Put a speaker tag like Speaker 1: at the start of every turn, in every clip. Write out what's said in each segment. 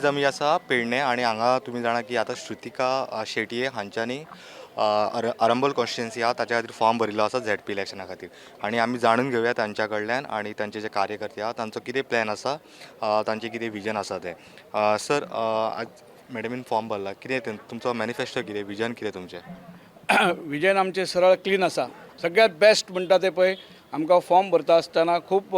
Speaker 1: आयज आमी आसा पेडणे आनी हांगा तुमी जाणा की आतां श्रुतिका शेटये हांच्यांनी आरंबोल कॉन्स्टिट्युएन्सी आहा ताच्या खातीर फॉर्म भरिल्लो आसा झेडपी इलेक्शना खातीर आनी आमी जाणून घेवया तांच्या कडल्यान आनी तांचे जे कार्यकर्ते आहा तांचो कितें प्लॅन आसा, तांचें कितें विजन आसा तें. सर, आज मॅडमीन फॉर्म भरला, कितें तुमचो मॅनिफेस्टो, कितें विजन, कितें तुमचें?
Speaker 2: विजन आमचें सरळ क्लीन आसा. सगळ्यात बेस्ट म्हणटा तें पळय, आमकां फॉर्म भरता आसतना खूब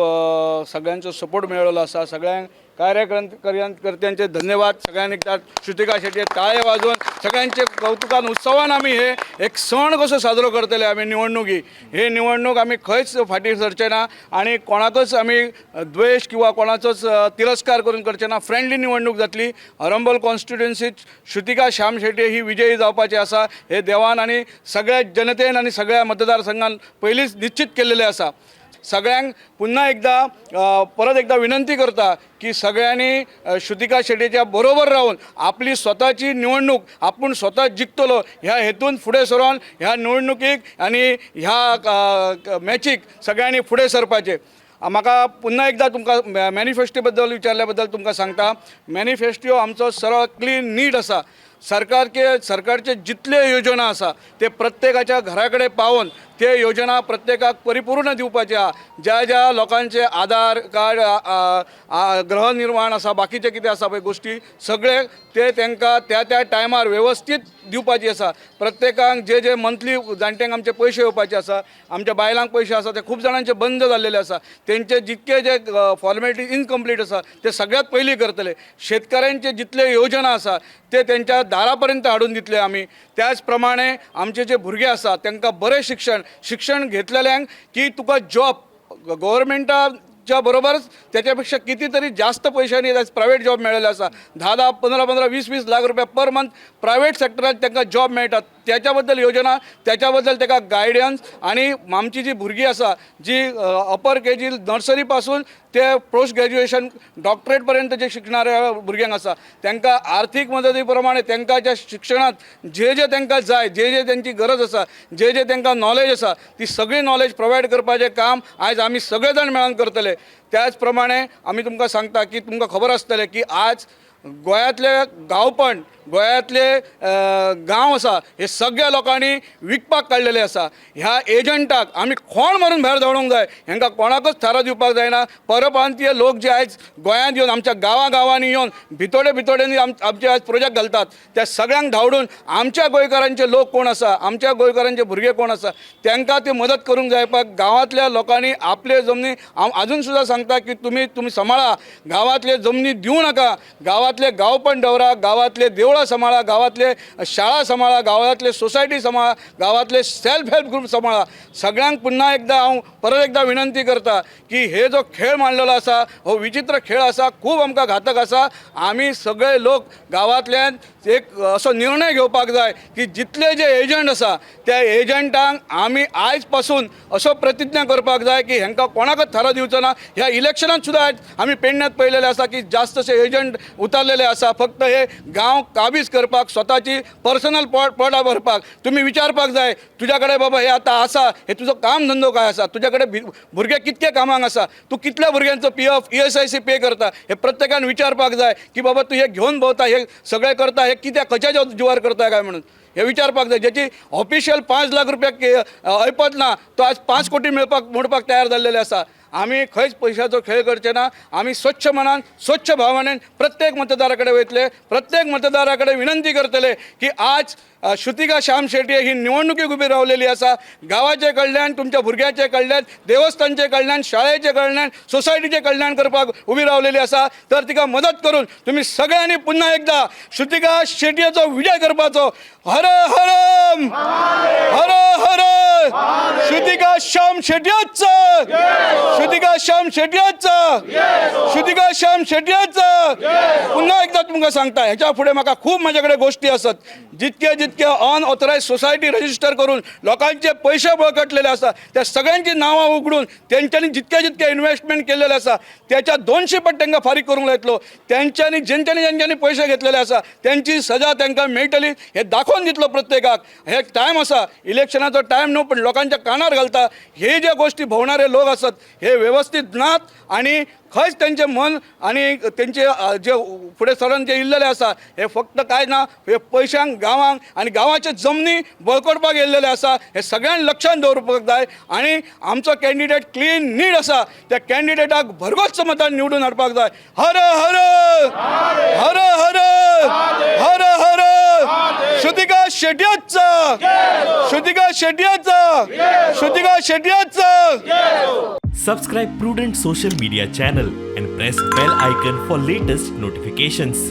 Speaker 2: सगळ्यांचो सपोर्ट मेळ्ळो आसा. सगळ्यांक कार्यकर्त्यांचे धन्यवाद. सगळ्यांनी एकदा श्रुतिका शेट्ये टाळे वाजोवन सगळ्यांचे कौतुकान उत्सवान आमी हे एक सण कसो साजरो करतले आमी निवडणुकी. हे निवडणूक आमी खंयच फाटीं सरचे ना आनी कोणाकच आमी द्वेश किंवा कोणाचोच तिरस्कार करून करचे ना. फ्रेंडली निवडणूक जातली. अरंबोल कॉन्स्टिट्युएन्सीत श्रुतिका श्याम शेट्ये ही विजयी जावपाची आसा हे देवान आनी सगळ्या जनतेन आनी सगळ्या मतदारसंघान पयलींच निश्चित केल्लेलें आसा. सगळ्यांक पुन्हा एकदा परत एकदा विनंती करता की सगळ्यांनी श्रुतिका शेट्येच्या बरोबर रावन आपली स्वताची निवडणूक आपूण स्वता जिखतलो ह्या हेतून फुडें सरोन ह्या निवडणुकीक आनी ह्या मॅचीक सगळ्यांनी फुडें सरपाचें. म्हाका पुन्हा एकदा तुमकां मॅनिफेस्टो बद्दल विचारल्या बद्दल तुमकां सांगता, मॅनिफेस्टो आमचो सरळ क्लीन नीट आसा. सरकारचे जितले योजना आसा ते प्रत्येकाच्या घरा कडेन पावोवन ते योजना प्रत्येकाक परिपूर्ण दिवपाचे आहा. ज्या ज्या लोकांचे आधार कार्ड, गृहनिर्माण आसा, बाकीचे कितें आसा पळय गोश्टी सगळे ते तांकां त्या त्या टायमार वेवस्थीत दिवपाची आसा. प्रत्येकांक जे जे मंथली जाणट्यांक आमचे पयशे येवपाचे आसा, आमच्या बायलांक पयशे आसा ते खूब जाणांचे बंद जाल्लेले आसा. तेंचे जितके जे फॉर्मेलिटी इनकम्प्लीट आसा ते सगळ्यात पयलीं करतले. शेतकऱ्यांचे जितले योजना आसा ते तेंच्या दारा पर्यंत हाडून दितले आमी. त्याच प्रमाणे आमचे जे भुरगे आसा तांकां बरें शिक्षण, शिक्षण घेतलेल्यांक की तुका जॉब गव्हर्मेंटाच्या बरोबरच त्याच्या पेक्षा कितीतरी जास्त पैशांनी प्रायवेट जॉब मेळिल्ले आसा. 10 10, 15 15, 20 20 लाख रुपया पर मंथ प्रायवेट सेक्टरात तांकां जॉब मेळटात. त्याच्या बद्दल योजना, त्याच्या बद्दल ताका गायडन्स. आनी आमची जी भुरगीं आसा जी अपर के जी नर्सरी पासून ते पोस्ट ग्रॅज्युएशन डॉक्टरेट पर्यंत जे शिकणाऱ्या भुरग्यांक आसा तांकां आर्थीक मदती प्रमाणे तांकां ज्या शिक्षणांत जे जे तांकां जाय, जे जे तेंची गरज आसा, जे जे तांकां नॉलेज आसा ती सगळी नॉलेज प्रोवायड करपाचें काम आयज आमी सगळे जाण मेळोन करतले. त्याच प्रमाणे आमी तुमकां सांगता की तुमकां खबर आसतलें की आज गोंयांतले गांवपण, गोंयांतले गांव आसा हे सगळ्या लोकांनी विकपाक काडलेले आसा. ह्या एजंटाक आमी खोण मारून भायर धांवडोवंक जाय. हांकां कोणाकच थारो दिवपाक जायना. परप्रांतीय लोक जे आयज गोंयांत येवन आमच्या गांवां गांवांनी येवन भितोडे भितोड्यांनी आमचे आयज प्रोजेक्ट घालतात त्या सगळ्यांक धांवडून आमच्या गोंयकारांचे लोक कोण आसा, आमच्या गोंयकारांचे भुरगे कोण आसा तांकां ती मदत करूंक जाय. पण गांवांतल्या लोकांनी आपले जमनी, हांव अजून सुद्दां सांगता की तुमी सांबाळा, गांवांतले जमनी दिवं नाका. गांवांतले गांवपण दवरा, गांवांतले देवळां सांबाळा, गांवांतले शाळा सांबाळा, गांवांतले सोसायटी सांबाळा, गांवांतले सेल्फ हेल्प ग्रूप सांबाळा. सगळ्यांक पुन्हा एकदा हांव परत एकदा विनंती करता की हे जो खेळ मांडलेलो आसा हो विचित्र खेळ आसा, खूब आमकां घातक आसा. आमी सगळे लोक गांवांतल्यान एक असो निर्णय घेवपाक जाय की जितले जे एजंट आसा त्या एजंटांक आमी आयज पासून असो प्रतिज्ञा करपाक जाय की हांकां कोणाकच थारो दिवचो ना. ह्या इलेक्शनात सुद्दां आयज आमी पेडण्यात पळयलेले आसा की जास्तशे एजंट उतारलेले आसा फक्त हे गांव काबीज करपाक, स्वताची पर्सनल पोटां भरपाक. तुमी विचारपाक जाय तुज्या कडेन बाबा हे आतां आसा, हे तुजो काम धंदो काय आसा, तुज्या कडेन भुरगे कितके कामांक आसा, तूं कितल्या भुरग्यांचो पीएफ ईएसआयसी पे करता, हे प्रत्येकान विचारपाक जाय की बाबा तूं हे घेवन भोंवता, हे सगळें करता, हे कित्याक खंयच्या जिवार करता काय म्हणून हे विचारपाक जाय. ज्याची ऑफिशियल 5 लाख रुपया ऐपत ना तो आज 5 कोटी मेळपाक मोडपाक तयार जाल्लेले आसा. आमी खंयच पयशाचो खेळ करचे ना. आमी स्वच्छ मनान स्वच्छ भावनेन प्रत्येक मतदारा कडेन वयतले, प्रत्येक मतदारा कडेन विनंती करतले की आज श्रुतिका श्याम शेट्ये ही निवडणुकीक उबी रावलेली आसा. गांवाचे कडल्यान, तुमच्या भुरग्याचे कडल्यान, देवस्थानचे कडल्यान, शाळेचे कडल्यान, सोसायटीचे कडल्यान करपाक उबी रावलेली आसा. तर तिका मदत करून तुमी सगळ्यांनी पुन्हा एकदा श्रुतिका शेट्येचो विजय करपाचो. हर हर हर हर श्रुतिका श्याम शेट्येचं, श्रुतिका श्याम शेट्येचं, श्रुतिका श्याम शेट्येचं. पुन्हा एकदा तुमकां सांगता, ह्याच्या फुडें म्हाका खूब म्हाजे कडेन गोश्टी आसत. जितके जितके अनऑथरायज सोसायटी रजिस्टर करून लोकांचे पयशे बळकटलेले आसा त्या सगळ्यांची नांवां उगडून तेंच्यांनी जितके जितके इन्व्हेस्टमेंट केलेले आसा त्याच्या 200 पट तांकां फारीक करूंक लायतलो. तेंच्यांनी जेंच्यांनी जेंच्यांनी पयशे घेतलेले आसा तेंची सजा तांकां मेळटली हे दाखोवन दितलो प्रत्येकाक. हे टायम आसा, इलेक्शनाचो टायम न्हू, पण लोकांच्या कानार घालता. हे जे गोश्टी भोंवणारे लोक आसत हे वेवस्थीत नात. आनी खंयच तेंचें मन आनी तेंचे जे फुडें सरून जे इल्लेले आसा हे फक्त काय ना, हे पयशांक गांवांक आनी गांवाचे जमनी बळकटपाक येयल्लेले आसा. हे सगळ्यांक लक्षांत दवरपाक जाय आनी आमचो कॅन्डिडेट क्लीन नीट आसा, त्या कॅन्डिडेटाक भरघोस मतान निवडून हाडपाक जाय. हर हर हर हर हर हर Shrutika शेटयाचा, Shrutika शेटयाचा, Shrutika शेटयाचा.
Speaker 3: Subscribe Prudent Social Media channel and press bell icon for latest notifications.